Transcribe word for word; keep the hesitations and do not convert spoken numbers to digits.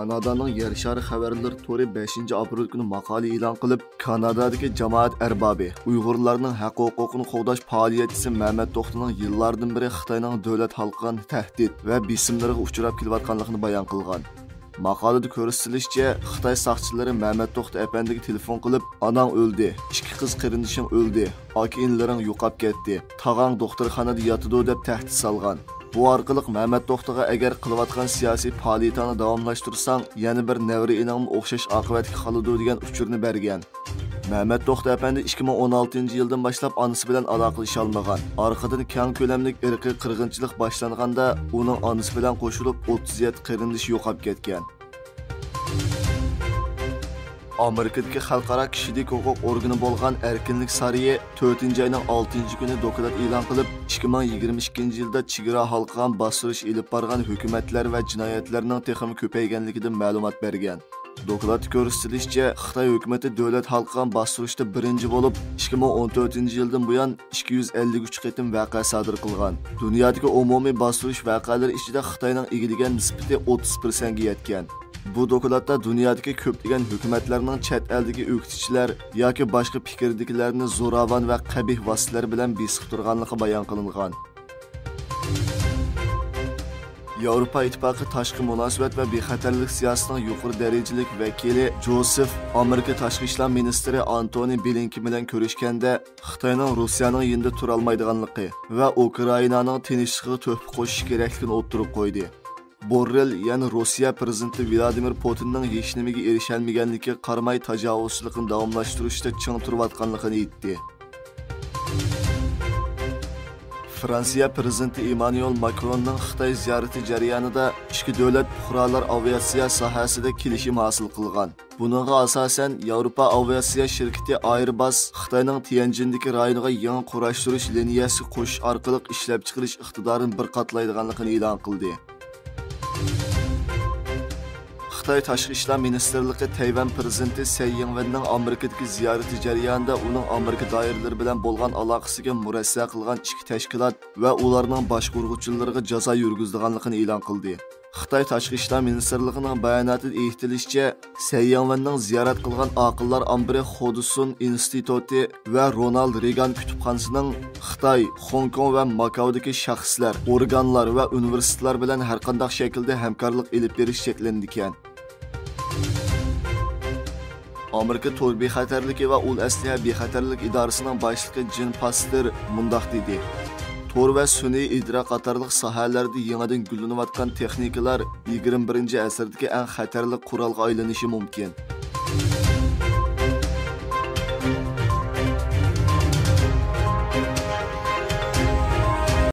كانادانىڭ يەر شارى خەۋەرلىرى تورى بەشىنچى ئاپرېل كۈنى ماقالە ئېلان قىلىپ، كانادادىكى جامائەت ئەربابى، ئۇيغۇرلارنىڭ ھەق-ھوقۇقىنى قوغداش پائالىيەتچىسى مەمەت توختىنىڭ يىللاردىن بېرى خىتاينىڭ دۆلەت ھالقىغان تەھدىت ۋە بېسىملىرىغا ئۇچراپ كېلىۋاتقانلىقىنى بايان قىلغان. ماقالىدە كۆرسىتىلىشىچە، خىتاي ساقچىلىرى مەمەت توختى ئەپەندىگە تېلېفون قىلىپ، «ئاناڭ ئۆلدى، ئىككى قىز قېرىندىشىڭ ئۆلدى، ئاكا-ئىنىلىرىڭ يوقاپ كەتتى، تاغاڭ دوختۇرخانىدا ياتىدۇ» دەپ تەھدىت سالغان. بۇ ئارقىلىق مەمەت توختىغا، «ئەگەر قىلىۋاتقان سىياسىي پائالىيىتىڭنى داۋاملاشتۇرساڭ، يەنە بىر نەۋرە ئىنىڭمۇ ئوخشاش ئاقىۋەتكە قالىدۇ» دېگەن ئۇچۇرنى بەرگەن. مەمەت توختى ئەپەندى ئىككى مىڭ ئون ئالتىنچى يىلدىن باشلاپ ئانىسى بىلەن ئالاقىلىشالمىغان. ئارقىدىن كەڭ كۆلەملىك ئىرقىي قىرغىنچىلىق باشلانغاندا، ئۇنىڭ ئانىسى بىلەن قوشۇلۇپ ئوتتۇز يەتتە قېرىندىشى يوقاپ كەتكەن. ئامېرىكىدىكى خەلقئارا كىشىلىك ھوقۇق ئورگىنى بولغان ئەركىنلىك سارىيى تۆتىنچى ئاينىڭ ئالتىنچى كۈنى دوكلات ئېلان قىلىپ، ئىككى مىڭ يىگىرمە ئىككىنچى يىلدا چېگرا ھالقىغان باستۇرۇش ئېلىپ بارغان ھۆكۈمەتلەر ۋە جىنايەتلەرنىڭ تېخىمۇ كۆپەيگەنلىكىدىن مەلۇمات بەرگەن. دوكلاتتا كۆرسىتىلىشىچە، خىتاي ھۆكۈمىتى دۆلەت ھالقىغان باستۇرۇشتا بىرىنچى بولۇپ، ئىككى مىڭ ئون تۆتىنچى يىلدىن بۇيان ئىككى يۈز ئەللىك ئۈچ قېتىم ۋەقە سادىر قىلغان. دۇنيادىكى ئومۇمىي باستۇرۇش ۋەقەلىرى ئىچىدە خىتاينىڭ ئىگىلىگەن نىسبىتى ئوتتۇز پىرسەنتكە يەتكەن. بۇ دوكلاتتا دۇنيادىكى كۆپلىگەن ھۆكۈمەتلەرنىڭ چەت ئەلدىكى ئۆكتىچىلەر ياكى باشقا پىكىردىكىلەرنى زوراۋان ۋە قەبىھ ۋاسىتىلەر بىلەن بېسىقتۇرغانلىقى بايان قىلىنغان. ياۋروپا ئىتتىپاقى تاشقى مۇناسىۋەت ۋە بىخەتەرلىك سىياسىتىنىڭ يۇقىرى دەرىجىلىك ۋەكىلى جوزېف ئامېرىكا تاشقى ئىشلار مىنىستىرى ئانتونى بلىنكېن بىلەن كۆرۈشكەندە، خىتاينىڭ روسىيەنىڭ يېنىدا تۇرالمايدىغانلىقى ۋە ئۇكرائىنانىڭ تىنچلىقىغا تۆھپە قوشۇشى كېرەكلىكىنى ئوتتۇرىغا قويدى. بوررېل يەنە روسىيە پىرېزىدېنتى ۋلادىمىر پۇتىننىڭ ھېچنېمىگە ئېرىشەلمىگەنلىكىگە قارىماي، تاجاۋۇزچىلىقنى داۋاملاشتۇرۇشتا چىڭ تۇرۇۋاتقانلىقىنى ئېيتتى. فرانسىيە پىرېزىدېنتى ئېممانۇئېل ماكروننىڭ خىتاي زىيارىتى جەريانىدا ئىككى دۆلەت پۇقرالار ئاۋىئاتسىيە ساھەسىدە كېلىشىم ھاسىل قىلغان. بۇنىڭغا ئاساسەن، ياۋروپا ئاۋىئاتسىيە شىركىتى ئايرباس خىتاينىڭ تيەنجىندىكى رايونىغا يېڭى قۇراشتۇرۇش لىنىيەسىگە قوشۇش ئارقىلىق ئىشلەپچىقىرىش ئىقتىدارىنى بىر قاتلايدىغانلىقىنى ئېلان قىلدى. خىتاي تاشقى ئىشلار مىنىستىرلىقى تەيۋەن پىرېزىدېنتى سەي يىڭۋېننىڭ ئامېرىكىدىكى زىيارىتى جەريانىدا ئۇنىڭ ئامېرىكا دائىرىلىرى بىلەن بولغان ئالاقىسىگە مۇرەسسە قىلغان ئىچكى تەشكىلات ۋە ئۇلارنىڭ باشقۇرغۇچىلىرىغا جازا يۈرگۈزىدىغانلىقىنى ئېلان قىلدى. خىتاي تاشقى ئىشلار مىنىستىرلىقىنىڭ باياناتىدا ئېيتىلىشىچە، سەي يىڭۋېننىڭ زىيارەت قىلغان ئاقىللار ئامبىرى خودسۇن ئىنستىتۇتى ۋە رونالد رېگان كۇتۇپخانىسىنىڭ خىتاي، خوڭكوڭ ۋە ماكاودىكى شەخسلەر، ئورگانلار ۋە ئۇنىۋېرسىتېتلار بىلەن ھەرقانداق شەكىلدە ھەمكارلىق ئېلىپ بېرىش چەكلىنىدىكەن. ئامېرىكا تور بىخەتەرلىكى ۋە ئۇل ئەسلىھە بىخەتەرلىك ئىدارىسىنىڭ باشلىقى جېن پاستېر مۇنداق دېدى: «تور ۋە سۈنئىي ئىدراك قاتارلىق ساھەلەردە يېڭىدىن گۈللىنىۋاتقان تېخنىكىلار يىگىرمە بىرىنچى ئەسىردىكى ئەڭ خەتەرلىك قورالغا ئايلىنىشى مۇمكىن.»